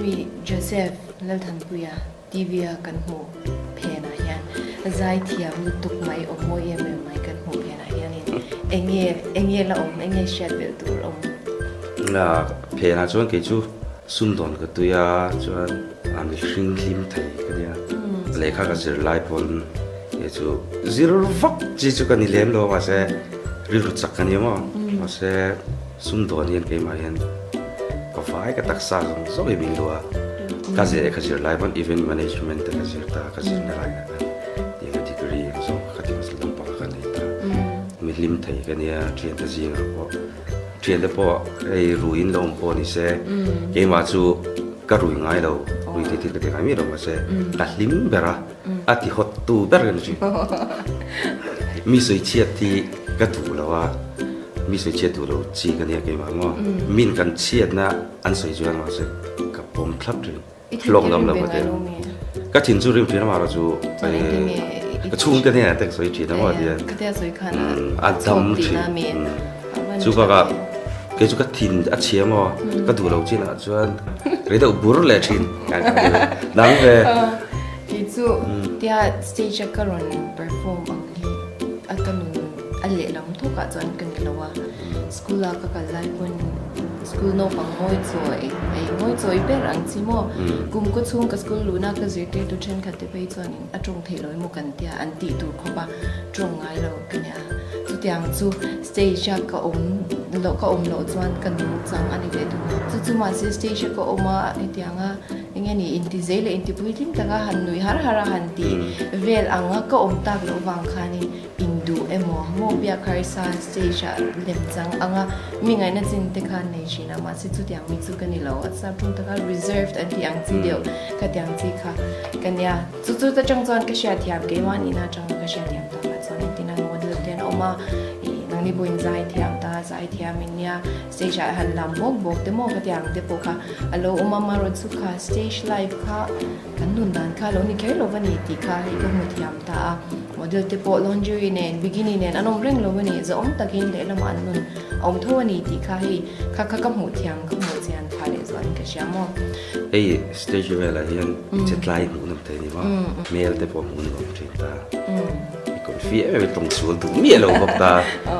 Hemi Joseph Lalthanpuia TV-a kan hmuh phenah hian zaithiam lutuk mai awm mawi em em mai kan hmuh phenah hianin eng nge eng nge la awm eng nge hriat belh tur awm? Phenah chuan kei chu sumdawn ka tui a chuan a mihring hlim thei ka nia. Lehkha ka zir lai pawn kei chu zir vak chi chu ka ni lem lo mahse rilru chak ka ni maw mahse Sumdawn hian keimah hian ka vai ka taksa zawng zawng hi min luh a, ka zir ka zir lai pawn event management te ka zir ta, ka zirna lai na khan tiang a degree ang zawng kha ka ti lampang ka nei ta. Mi hlim thei ka nia thiante zingah pawh thiante pawh hei ruiin la awm pawh ni se keimah chu ka rui ngai lo, rui thei thil ka ti ngai miah lo mahse ka hlim ber a, a ti hawt tu ber ka ni thin. Mi sawichhiat hi ka duh lo a. Mi sawi chhiat duh lo chi ka nia keimah maw? Min kan chhiatna an sawi chuan mahse ka pawm thlap thin. Hlawk lam lo ka ti. Ka thin chu rim thin amaherawh chu ka chhungte hnenah te ka sawi thin a maw tihian a dam thin. Chu bakah kei chu ka thin a chhia maw ka duh lo chinah chuan rei deuh bur leh thin. Nang ve. Kei chu tia stage a ka rawn perform ang hi a ka nun A lehlam thawkah chuan ka ni lo a, school a ka kal lai pawn school naupang ngawi chawi ei ngawi chawi ber ang chi maw? Kum kaw chhung ka school luhna ka zirtirtu thenkhat te phei chuanin a tawng theih lo emaw kan tia an tih tur khawp a tawng ngai lo ka nia. Chutiang chu stage a ka awm loh ka awm loh chuan ka nungchang a ni ve thung a. Chu chu mahse stage a ka awm a hetiang a eng nge ni intizei leh intipuitling taka han nuih har har a han tih vel ang a ka awm tak loh vang khanin Induh emaw, maw biak harsa stage ah lem chang anga mi ngaihna chin te khan nei thin a, mahse chutiang mi chu ka ni lo, a sap ṭawng taka reserved an tih ang chi deuh ka tiang chi kha ka nia. Chu chu ta ṭang chuan ka hriatthiam keimah nihna aṭanga ka hriatthiam takah chuan engtin an model te an awm a, ih nangni pawhin zai thiam ta, zai thiam in nia, stage ah han lam bawk bawk te maw ka tiang te pawh kha a lo awm a, amaherawhchu chu kha stage life kha kan nun dan kha a lo ni kher lo va ni tih kha hei ka hmu thiam ta a. Model te pawh lingerie nen, bikini nen an awm reng lo a ni, zahawm takin lehlamah an nun a awm tho a ni tih kha hei kha kha ka hmuh thiam, ka hmuh chian phah leh zualin ka hria maw. Hei stage velah hian i che tlai hmuh nawm thei a ni maw, hmel te pawh hmuh nuam thin ta, i confi em em i tawng sual duh miah lo bawk ta,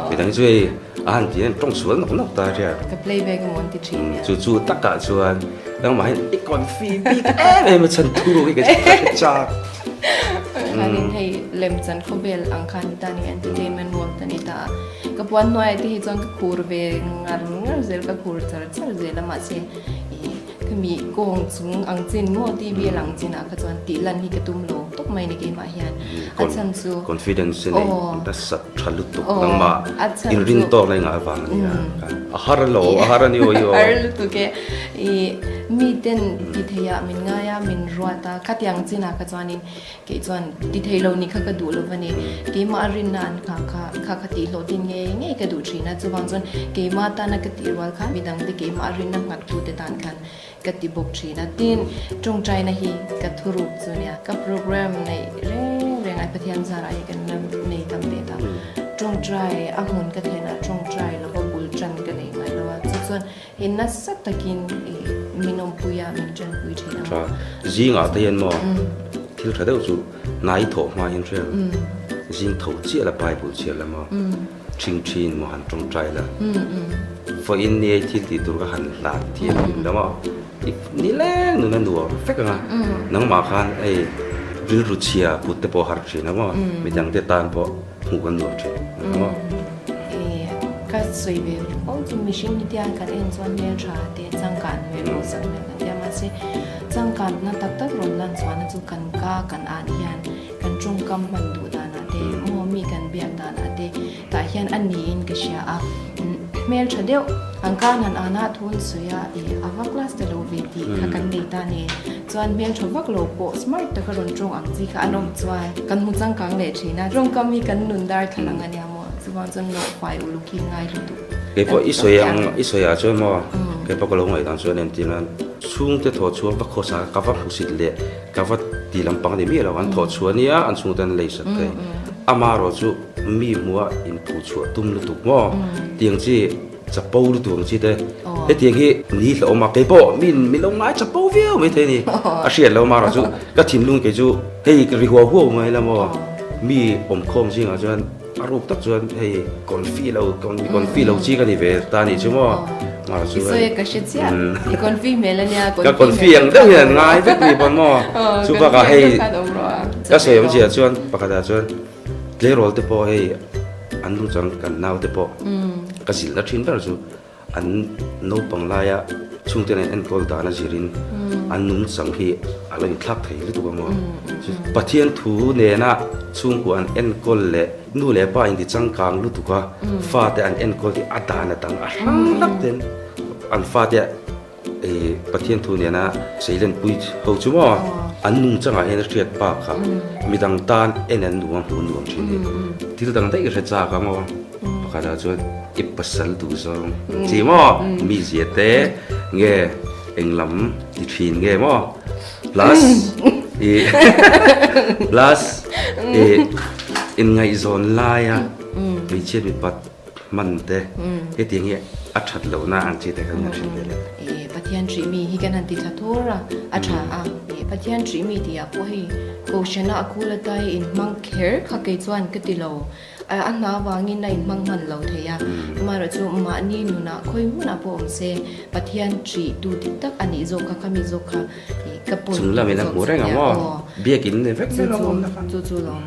midang chu hei a han tih hian tawng sual nawk nawk ta ria. Ka playback emaw an ti thin nia. Chu chu takah chuan nangmah hian i confi bik em em a chhan thuruk hi ka hre chak. Khanin hei lemchan khawvel ang khan ni ta ni entertainment world a ni ta a, ka puan hnuaiah te hi chuan ka khur ve ngar ngar zel ka khur char char zel a mahse ih khami kawng chung ang chin maw TV a lang chinah kha chuan tih lan hi ka tum lo tawp mai ni keimah hian a chhan chu Confidence a nei nasa tha lutuk nangmah inrin tawk lai ngah avang a nia a har lo a har a ni aw i aw. Har lutuk e ih miten ti theiah min ngai a min ruat a khatiang chinah kha chuanin kei chuan ti thei lo nih kha ka duh lo va ni keimah a rinna an nghah kha kha kha tih hlawh tin ngei ngei ka duh thin a chuvang chuan keimah tana ka tih rual khan midangte keimah a rinna nghat tute tan khan Ka ti bawk thin a, tin tawngtaina hi ka thuruk chu nia, ka program neih reng reng ai Pathian zarah hi kan la nei tam ve ta, tawngtai a hmun ka thlen a tawngtai lova bul tan ka nei ngai lo a, chu chuan hei nasa takin ih min awmpui a, min tanpui thin a. Tha, zingah te hian maw thil tha deuh chu hnai thawh hma hian hria zing tho chiah la Bible chhiar la maw. Ṭhing ṭhin maw han ṭawngṭai la. Vawiin ni ei thil tih tur ka han hlan thiam hlim lo maw? I ni leng nun a nuam vek ang a. Nangmah khan hei rilru chhia put te pawh a har ṭhin a maw? Midang te tan pawh hmuh kan nuam ṭhin ang maw? Ka sawi ve fo chu mihring hi tiang kan en chuan hmelṭha te changkan hmel pawh sak hmel kan tia mahse changkanna tak tak rawn lan chhuahna chu kan ka kan an hian Kan tawngkam hman duh danah te, maw mi kan biak danah te tah hian a niin ka hria a, hmel tha deuh an kan han an a thu an sawi a, ih a va class ta lo ve tih kha kan nei ta nen chuan hmel tha vak lo pawh smart taka rawn tawng ang chi kha an awm chuan kan hmu changkang leh thin a, tawngkam hi kan nun dar thlalang a nia maw chuvang chuan nawhfai uluk hi ngai lutuk. Keipawh i sawi ang i sawi ah chuan maw keipawh ka lo ngaihdan chuan entir nan chhungte thawh chhuak va khawsa ka va hmusit leh Ka va ti lampang ni miah lo, an thawh chhuah nia an chhungte an lei sat thei. Amaherawh chu mi hmuha inphuh chhuah tum lutuk maw? Tiang chi chapo lutuk ang chi te. Hetiang hi. Ni hlauhawm a, kei pawh min min lo ngai chak po viau mai thei a ni. A hriat lo marawh chu ka thinlung kei chu hei ka ri huau huau mai la maw mi awmkhawm zingah chuan a ruk tak chuan hei confi lo confi lo chi ka ni ve ta nih chu maw marawh chu I sawi a ka hre chiah i confi hmel a nia ka confi ang deuh hian an ngai vek ni pawn maw chu bakah hei ka sawi awmzia chuan pakhatah chuan tleirawl te pawh hei an luchang kan nau te pawh ka zilh na thin ber chu An naupang laia chhungte nen enkawl dan a zirin an nungchang hi a lo inthlak thei lutuk ang aw. Pathian thu nena chhungkua an enkawl leh nu leh pa inti changkang lutuk a fate an enkawl hi a dan a dang a hrang hlak ten an fate Pathian thu nena seilenpui ho chu maw an nungchangah hian a hriat bakah midang tan en an nuam hmuh nuam thin hi thil dang daih hre chak ang aw. Pakhatah chuan i pasal duh zawng chi maw mi zia te nge eng lam ti thin nge maw plus i plus i inngaihzawn laia hmeichhia mipat hman te hetiang hi a that lohna ang chi te kha kan hrilh ve leh. I Pathian hrih mi hi kan han ti thla thur a, a tha a. I Pathian hrih mi tihah pawh hei Kohhrana a kul atai inhmang kher kha kei chuan ka ti lo. A hna avangin a inhmang hman lo thei a, amaherawh chu mahni nunah khawi hmunah pawh awm se Pathian ṭih tu dik tak a nih zawk kha, khami zawk kha ka pawn Chung lamin a hmu reng ang aw, biakin nei vek zel ang awm na kha. Chu chu lawm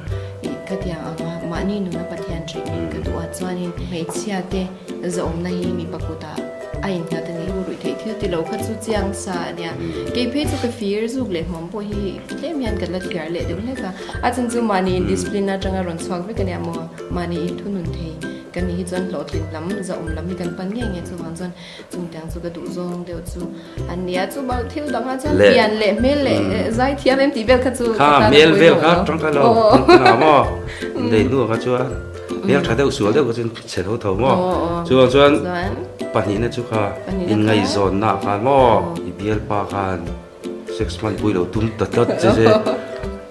khatiang anga mahni nuna Pathian ṭih nih ka duh a, chuanin hmeichhia te zahawmna hi mipa kutah a innghat a ni. Ruih theih thil ti lo kha chu chiang sa a nia, kei phei chu ka fir zuk leh hmawm pawh hi tlem hian ka la thliar leh deuh hlek a. A chhan chu mahni in discipline atanga rawn chhuak vek a nia maw? Mahni in thunun thei kan nih hi chuan hlawhtlin lam, zahawm lam hi kan pan ngei ngei chuvang chuan chungtiang chu ka duh zawng deuh chu an nia. Chu bak thil dangah chuan pian leh hmel leh zai thiam em tih vel kha chu ka tan a pawimawh lo. Kha tangkai lo a maw? Nei hnuah kha chuan hmel tha deuh sual deuh kha chuan chhe tho tho maw? Chuvang chuan pahnihna chu kha inngaihzawnna khan maw i bialpa khan Sex hman pui lo tum ta tlat che che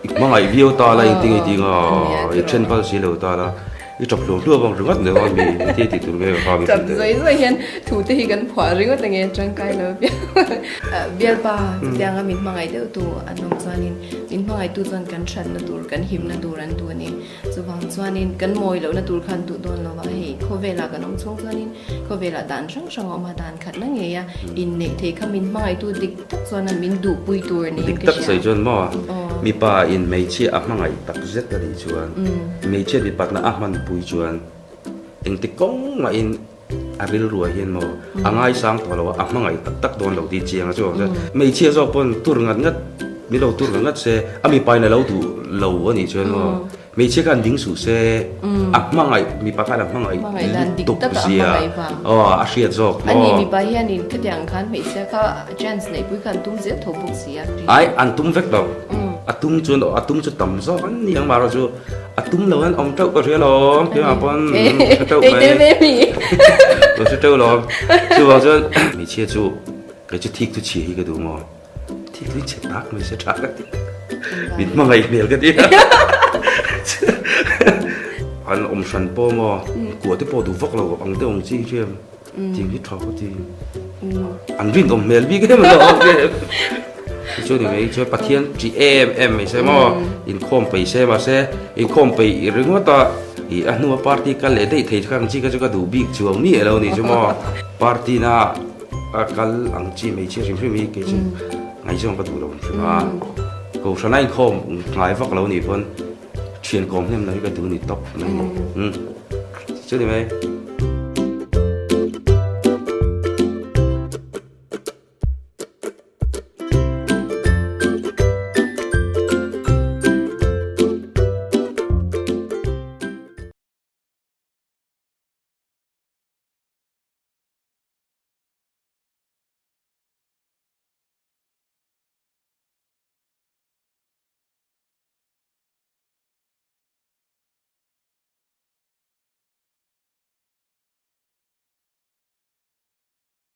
i hmangaih viau ta la engtin nge tih anga i then phal si lo ta la i tap hluam hluam ang ringawt leh a mi engtin tih tur nge ka kha mi Tap zawi zawi hian thu te hi kan phuah ringawt ange tangkai lo viau Bialpa chutianga min hmangaih deuh tu an awm chuanin min hmangaih tu chuan kan thatna tur kan himna tur an duh a ni. Chuvang chuanin kan mawi lohna tur khan duh dawn lo va, hei khawvelah kan awm chhung chuanin khawvelah dan hrang hrang a awm a, dan khatna ngei a inneih thei kha min hmangaihtu dik tak chuan a min duhpui tur niin Dik tak sawi chuan maw mipa in hmeichhia a hmangaih tak zet a nih chuan hmeichhia mipatna a hmanpui chuan engti kawng mahin A rilruah hian maw a ngaisang tawh lo a, a hmangaih tak tak dawn lo tih chiang a chu ang chuan hmeichhia zawk pawn tur ngat ngat min lo tur ngat ngat se a mipa in a lo duh lo a nih chuan maw hmeichhia khan ding suh se a hmangaih mipa khan a hmangaih lutuk zia aw a hriat zawk maw. Ani mipa hianin khatiang khan hmeichhia kha chance neihpui khan tum zel tho bawk si a. Ai an tum vek lo a tum chuan a tum chu tam zawk an ni ang marawh chu A tum lo an awm teuh ka hria lawm keimah pawn hre teuh mai ka hre teuh lawm chuvang chuan hmeichhia chu kei chu thik chu chhia hi ka duh maw thik chu chhe tak mai se tha ka ti min hmangaih hmel ka ti an awm hran pawh maw kua te pawh duh vak lo ang deuh ang chi hriam Ting hi tha ka ti. An rinawm hmel bik em lo ang che. Chu ni mai chuan Pathian ṭih em em mai se maw inkhawm peih se mahse inkhawm peih ringawt a i a hnua party kal leh daih thei kha ang chi kha chu ka duh bik chuang mi elo ni chu maw party na a kal ang chi hmeichhia hrim hrim hi kei chu ngaihzawng ka duh lo hrim a kohhran a inkhawm ngai vak lo nih pawn thian kawm hnem lo hi ka duh ni tawp mai ni chu ni mai.